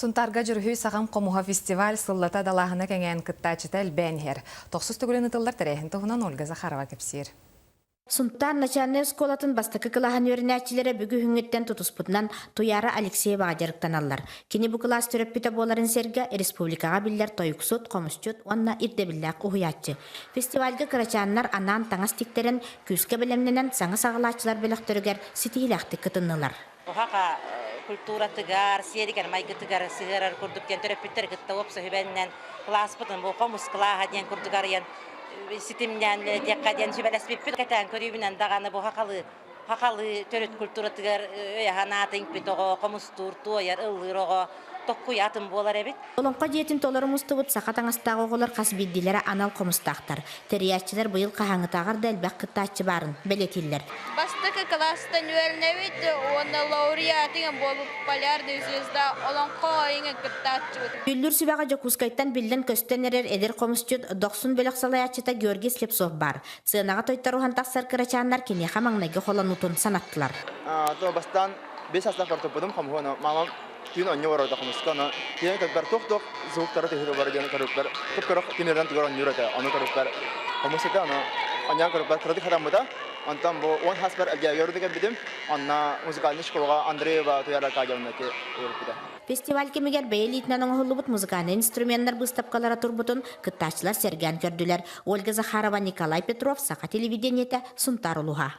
Сунтаарга Дьүрүһүй саҕам хомуһа фестиваль сыллата далааһына кэҥээн кыттааччыта элбээн иһэр. Тохсус төгүлүн ытыллар тэрээһин туһунан Ольга Захарова кэпсиир. Сунтаар начальнай оскуолатын бастакы кылааһын үөрэнээччилэрэ бүгүһүҥҥүттэн тутуспутунан Туйаара Алексееваҕа дьарыктаналлар. Кини бу кылаас төрөппүтэ буоларын сэргэ республикаҕа биллэр тойуксут, хомусчут уонна ирдэбиллээх уһуйааччы. Фестивальга кырачааннар анаан таҥас тиктэрэн, күүскэ бэлэмнэнэн саҥа саҕалааччылар бөлөхтөрүгэр ситиһиилээхтик кытыннылар. Хаха культуратыгар, сиэригэр, майгытыгар сыһыарар курдук диэн төрөппүттэр кытта уопсай сүбэннэн кылааспытын бу хомус кылааһа диэн курдук арыйан ситимнээн үлэлэтиэххэ диэн сүбэлэспиппит. Кэтээн көрүүбүнэн даҕаны бу хахалы хахалы төрүт культуратыгар өйө-санаата иҥпит оҕо, хомустуур, туойар, ыллыыр оҕо токкуй атын буолар эбит. Олоҥхо дьиэтин толору мустубут саха таҥастаах оҕолор хас биирдиилэрэ анал хомустаахтар. Тэрийээччилэр быйыл хаһааҥҥытааҕар да элбэх кыттааччы баарын бэлиэтииллэр. Бастакы кылаастан үөрэнэбит уонна лауреатыҥа буолбут Полярная звезда олоҥхо ойуҥа кыттааччыбыт. Дьүүллүүр сүбэҕэ Дьокуускайтан биллэн-көстөн эрэр эдэр хомусчут Дохсун бөлөх салайааччыта Георгий Слепцов баар. Сыанаҕа тойторуһан тахсар кырачааннар киниэхэ маҥнайгы холонуутун санаттылар. Бастаан бес саастаах бартоппутум хомуһу мамам түүн онньу барар хомуска ону киһи кэлбэр туох-туох звуктары түһүрэ бар диэн көрүппэр тук-көрөх тимирдэн тугар онньуур этэ ону көрүппэр хомус этэ ону онньоон көрүппэр кыратык хатаммыта онтон бу уон хаспар элгээгэ кэлбитим онно музыкальный школаҕа Андреева Туяра Аркадьевна үөрэппитэ. Фестиваль кэмигэр бэйэ илиитинэн оҥоһуллубут музыкальнай инструменнар быыстапкалара турбутун кыттааччылар сэргээн көрдүлэр. Ольга Захарова, Николай Петров, Саха телевидениетэ, Сунтаар улууһа.